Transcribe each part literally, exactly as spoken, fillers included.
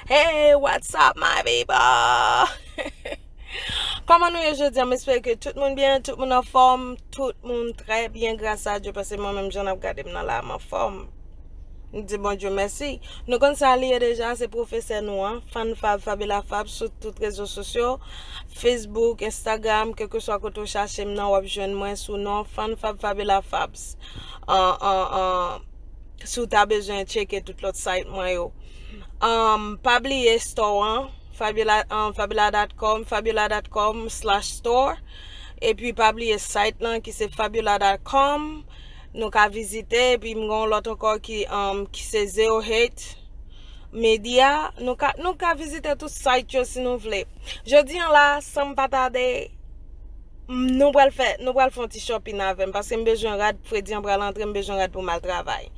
Hey, what's up, my people? Kòman nou ye jodi a? M espere ke tout moun byen, tout moun anfòm, tout moun trè byen, gras a Dye, paske mwen menm, jan n ap gade m nan la, m anfòm. M di Bondye mèsi. Nou konn sa li ye deja, se pwofesè nou an, Fanfab Fabiola Fab, sou tout rezo sosyo, Facebook, Instagram, kèlkeswa kote w chache m nan, w ap jwenn mwen sou non Fanfab Fabiola Fabs. An, an, an, si w ta bezwen tcheke tout lòt site mwen yo. Um, pa bliye store an, Fabiola, um, fabiola dot com, fabiola dot com slash store. Epi pa bliye site lan ki se fabiola dot com. Nou ka vizite, epi m gen yon lòt ankò ki, um, ki se Zero Hate Media. Nou ka, nou ka vizite tout site yo si nou vle. Jodi an la, san m pa tade, m, nou pral fè, nou pral fè yon ti shopping avè m, paske m bezwen rad, fredi an pral antre, m bezwen rad pou m al travay.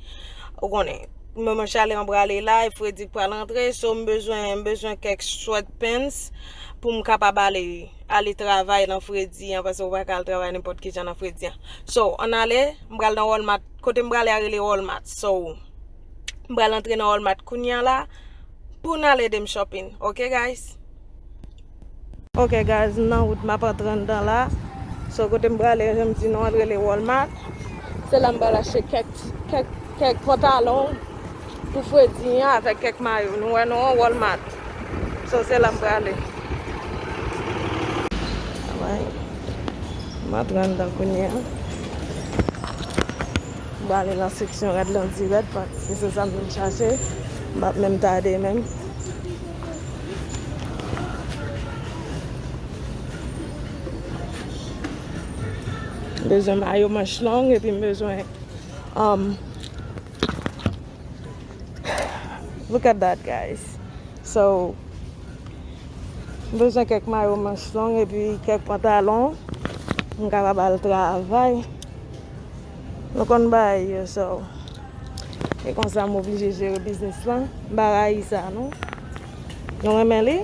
Ou konnen, manman Chale an prale la, e fredi k pral antre, so m bezwen, m bezwen kèk sweatpants pou m kapab ale, ale travay nan fredi an, paske ou pa ka al travay nenpòt ki jan nan fredi an. So, ann ale, m pral nan Walmart, kote m prale a rele Walmart. So, m pral antre nan Walmart kounye a la, pou n al ede m shopping. Ok, guys? Ok, guys, m nan wout, m ap antre anndan la. So, kote m prale, jan m di nou, antre le Walmart. Se la m pral achte kèk, kèk, kèk pantalon pou fredi an avèk kèk mayo. Nou wè nou an Walmart. So, se la m prale. Alright. M antre anndan kounye a. M prale nan seksyon rad lan dirèk, paske se sa m vin chache. M p ap menm tade menm. M bezwen mayo manch long, epi m bezwen, um, look at that, guys. So, m bezwen kèk mayo manch long epi kèk pantalon pou m kapab al travay. Nou konn bagay yo, so, e konsa m oblije jere biznis lan. M pa rayi sa, non. Nou renmen li?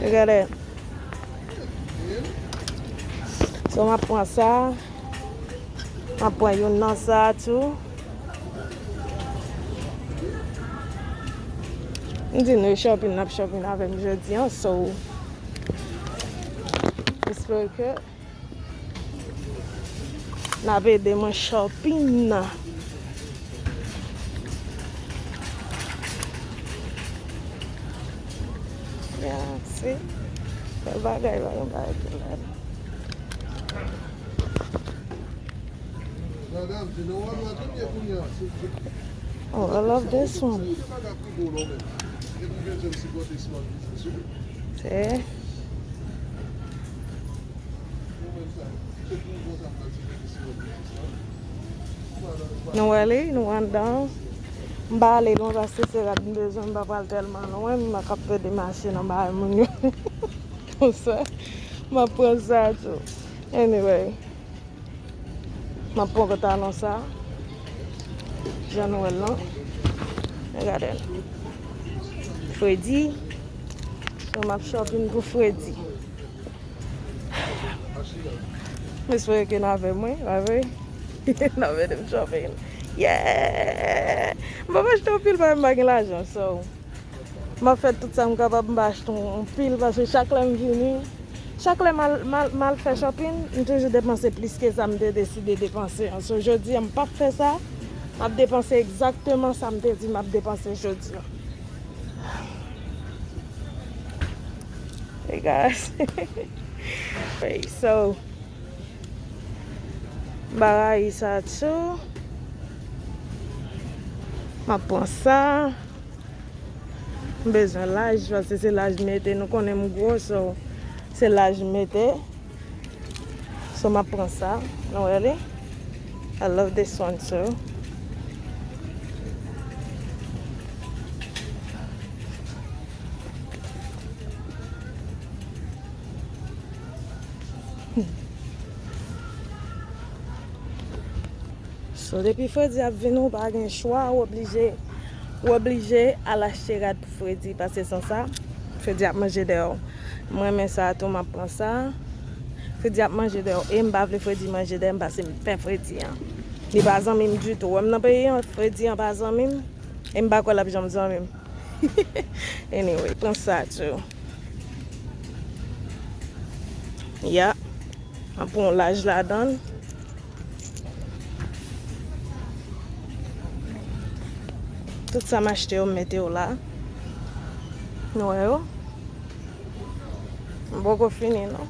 Regade. So, m ap pran sa. M ap pran youn nan sa tou. M di nou shopping, n ap shopping avè m jodi an, so, espere ke n ap ede mwen shopping nan. Yeah, see? Bèl bagay, bagay, bagay ki la. Oh, I love this one. See? Nou wè li, nou anndan. M pa ale lwen paske se rad m bezwen, m pa pral tèlman lwen, m pa ka pede mache nan bagay moun yo. Konsa, m ap pran sa tou. Anyway, m ap pran pantalon sa. Jan nou wè l lan. Gade l. Fredi. So, m ap shopping pou fredi. M espere ke n avè mwen, pa vre? N ap ede m shopping. Yeah! M p ap achte anpil paske m pa gen lajan, so. M ap fè tout sa m kapab, m pa achte yon pil, paske chak lè m vini, chak lè m al, m al, m al fè shopping, m toujou depanse plis ke sa m te deside depanse an. So, jodi a, m p ap fè sa, m ap depanse egzakteman sa m te di m ap depanse jodi a. Hey guys. Hey, so, m pa rayi sa tou. M ap pran sa. M bezwen laj, paske se laj m mete. Nou konnen m gwo, so, se laj m mete. So, m ap pran sa. Nou wè li? I love this one too. So, depi fredi ap vini, ou pa gen chwa, ou oblije, ou oblije al achte rad pou fredi, paske san sa, fredi ap manje dèyè w. M renmen sa tou, m ap pran sa. Fredi ap manje dèyè w, e m pa vle fredi manje dèyè m, paske m pè fredi an. Li pa zanmi m ditou. Wè m nan peyi an, fredi an pa zanmi m, e m pa kwè l ap janm zanmi m. Anyway, pran sa tou. Ya. An pran yon laj ladan l. Tout sa m achte yo, m mete yo la. Nou wè yo? M poko fini, non.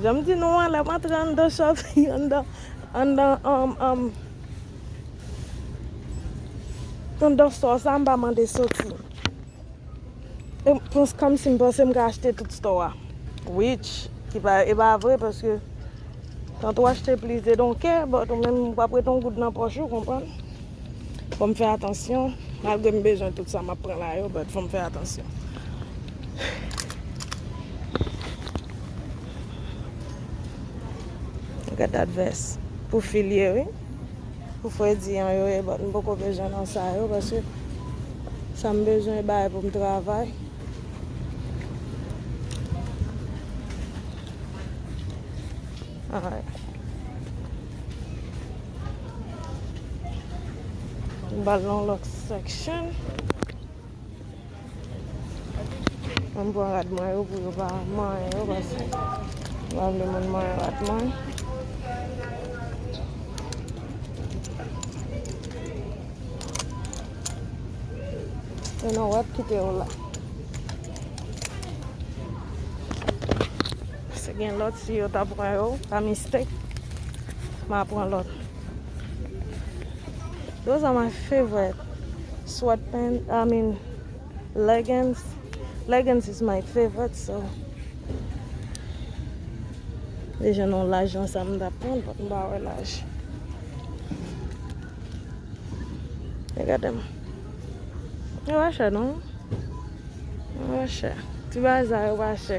Jan m di nou an, lè m antre anndan shop, anndan, anndan, um, um, anndan store sa, m pa mande soti. E, pans-, kòmsi m panse m ka achte tout store a. Which, ki pa, e pa vre, paske quand ou achte plus, they don't care, but ou menm, w ap ret yon goud nan pòch ou, konprann? Fò m fè atansyon, malgre m bezwen tout sa m ap pran la yo, but fò m fè atansyon. Gad dat vès. Pou fi l ye, wi. Pou fredi an yo ye, but m poko bezwen nan sa yo, paske sa m bezwen e bagay pou m travay. Alright. M ba l nan lòt section. Ann pran rad mwen yo pou yo pa manyen yo, paske m pa vle moun manyen rad mwen. You know what? Kite yo la. Se gen lòt, si yo ta pran yo, pa mistake, m a pran lòt. Those are my favorite sweatpants, I mean, leggings. Leggings is my favorite, so. Deja nan laj lan sa m t ap pran, but m pa wè laj. Regade m. Yo pa chè non. Yo pa chè. Ti bagay sa yo pa chè.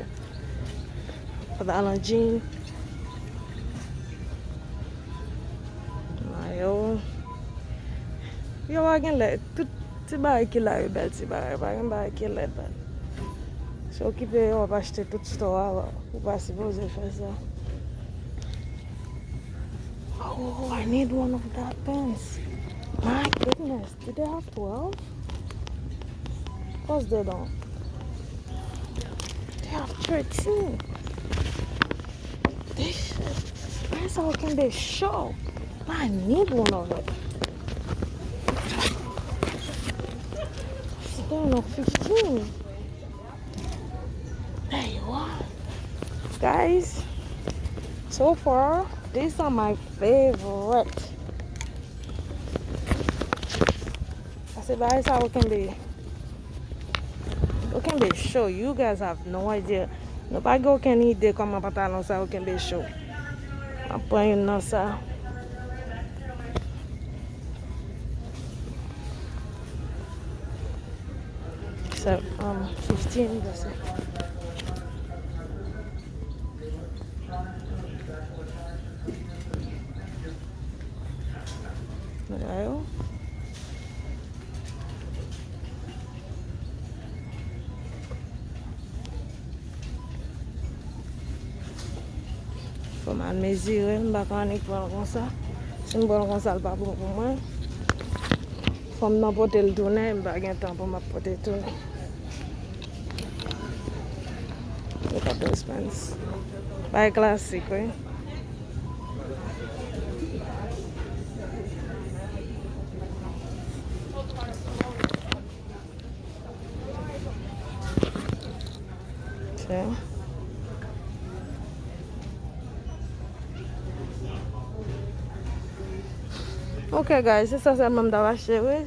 Pantalon jean. Mayo. Yo pa gen lè. Tout ti bagay ki la yo bèl ti bagay. Pa gen bagay ki lèd bad. Se okipe yo, w ap achte tout store a, ou pa sipoze fè sa. Oh, I need one of that pants. My goodness, do they have twelve? Of course they don't. They have thirteen. This shit. Why is it looking this show? I need one of it. It's down on fifteen. There you are. Guys, so far, these are my favorite. Pase bagay sa yo kenbe. Yo kenbe cho. You guys have no idea. Nou pa gen okenn ide kòman pantalon sa yo kenbe cho. M ap pran youn nan sa. Sa, um, fifteen, pase. Gade yo. Fò m al mezire l, m pa ka annik pran l konsa. Si m pran l konsa, l pa bon pou mwen. Fò m nan pote l tounen, m pa gen tan pou m ap pote l tounen. Look at those pants. Bay klasik, wi. Ok. Ok, guys, se sa sèlman m t ap achte, wi.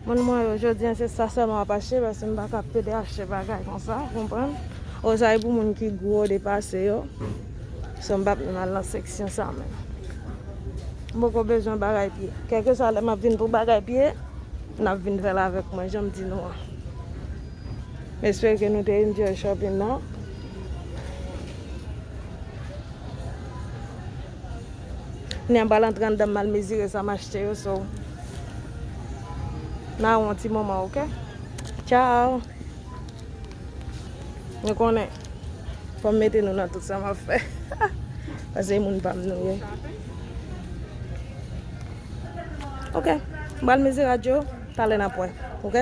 Moun mwen yo, jodi a, se sa sèlman m ap achte, paske m pa ka pede achte bagay konsa, ou konprann? Ozay pou moun ki gwo depase yo. So, m p ap menm al nan seksyon sa menm. M poko bezwen bagay pye. Kèlkeswa lè m ap vin pou bagay pye, n ap vin fè l avèk mwen, jan m di nou an. M espere ke nou te enjoy shopping nan. Kounye a m pral antre anndan, m al mezire sa m achte yo, so. N a yon ti moman, ok? Ciao! Nou konnen, fò m mete nou nan tout sa m ap fè. Paske se moun pa m nou ye. Ok, m pral mezire rad yo, talè n ap wè, ok?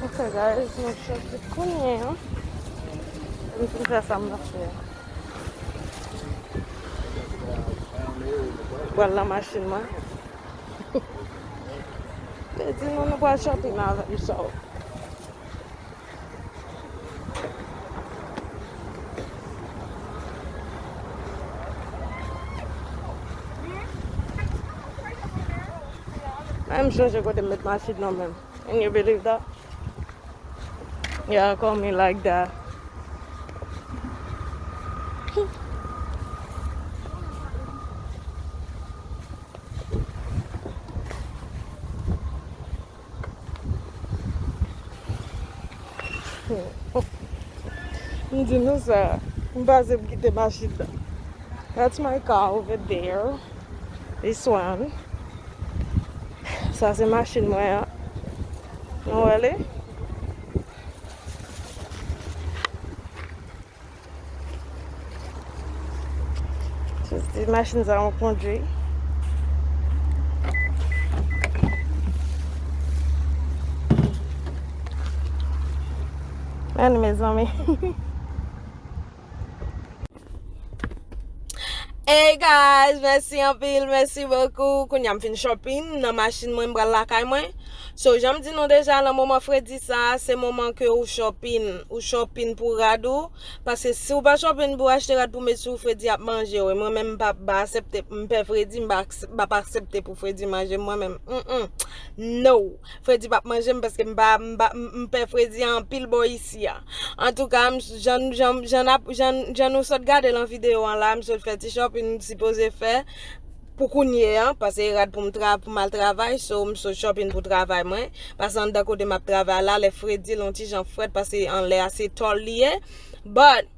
Ok, guys, nou soti kounye a. M fin fè sa m t ap fè a. Pral nan machin mwen. Te di nou nou pral shopping avè m, so. Menm chonje kote m met machin nan menm. Can you believe that? Yeah, call me like that. M di nou sa, m pase m kite machin nan. That's my car over there. This one. Sa se machin mwen an. Nou wè li? Se ti machin sa mwen kondwi. Ann, mezanmi. Hey guys, mèsi anpil, mèsi bokou. Kounye a m fin shopping nan machin mwen, m pral lakay mwen. So, jan m di nou deja, nan moman fredi sa, se moman ke ou shopping, ou shopping pou rad ou. Paske si w pa shopping pou achte rad pou met sou, fredi ap manje w. E mwen menm, m pa, m pa aksepte, m pè fredi, m pa, m pa aksepte pou fredi manje m, mwen menm. Mm, mm. No. Fredi p ap manje m paske m pa, m pa, m, m pè fredi anpil bò isi a. Antouka, m, jan, jan, jan, n ap, jan, jan nou sot gade lan videyo an la, m sot fè ti shopping m sipoze fè pou kounye a, paske e rad pou m tra-, pou m al travay, so m sot shopping pou travay mwen. Paske anndan kote m ap travay la, lè fredi l on ti jan frèt, paske anlè a se tòl li ye. But,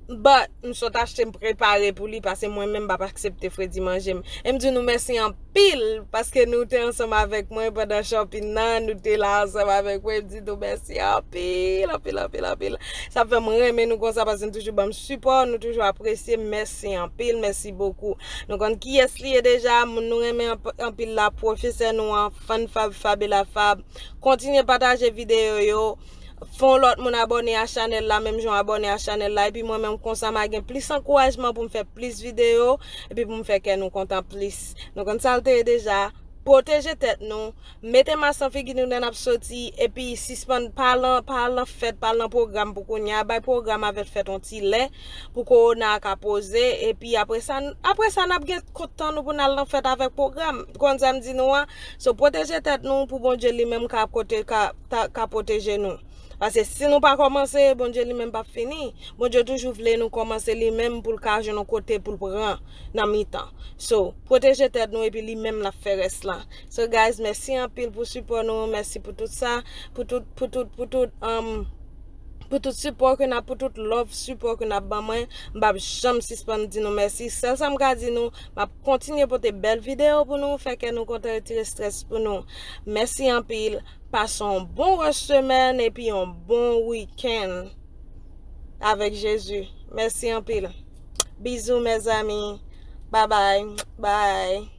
but, m sot achte, m prepare pou li, paske mwen menm m p ap aksepte fredi manje m. E m di nou mèsi anpil, paske nou te ansanm avèk mwen pandan shopping nan, nou te la ansanm avèk mwen, m di nou mèsi anpil, anpil, anpil, anpil. Sa fè m renmen nou konsa, paske nou toujou ban m sipò, nou toujou apresye, mèsi anpil, mèsi bokou. Nou konn kiyès li ye deja, moun nou renmen anp-, anpil la, pwofesè nou an, Fan Fab, Fabela Fab. Kontinye pataje videyo yo. Fè yon lòt moun abòne a chanèl la, menm jan w abòne a chanèl la. Epi mwen menm konsa, m a gen plis ankourajman pou m fè plis videyo, epi pou m fè kè nou kontan plis. Nou konn sa l te ye deja. Pwoteje tèt nou. Mete mask nan figi nou lè n ap soti. Epi sispann pa al nan, pa al nan fèt, pa al nan pwogram pou kounye a. Bay pwogram avèk fèt yon ti lè pou kowona a ka poze. Epi apre sa, n-, apre sa, n ap gen kont tan nou pou n al nan fèt avèk pwogram. Konn sa m di nou an? So, pwoteje tèt nou pou Bondye li menm ka kote, ka, ta, ka pwoteje nou. Paske si nou pa kòmanse, Bondye li menm p ap fini. Bondye toujou vle nou kòmanse li menm pou l ka jwenn yon kote pou l pran nan mitan. So, pwoteje tèt nou epi li menm l ap fè rès la. So, guys, mèsi anpil pou sipò nou. Mèsi pou tout sa, pou tout, pou tout, pou tout, um, pou tout sipò ke n ap, pou tout love, sipò ke n ap ban mwen. M p ap janm sispann di nou mèsi. Sèl sa m ka di nou, m ap kontinye pote bèl videyo pou nou, fè kè nou kontan, retire strès pou nou. Mèsi anpil. Pase yon bon rès semèn epi yon bon wikenn avèk Jezi. Mèsi anpil. Bizou, mezanmi. Babay. Bay.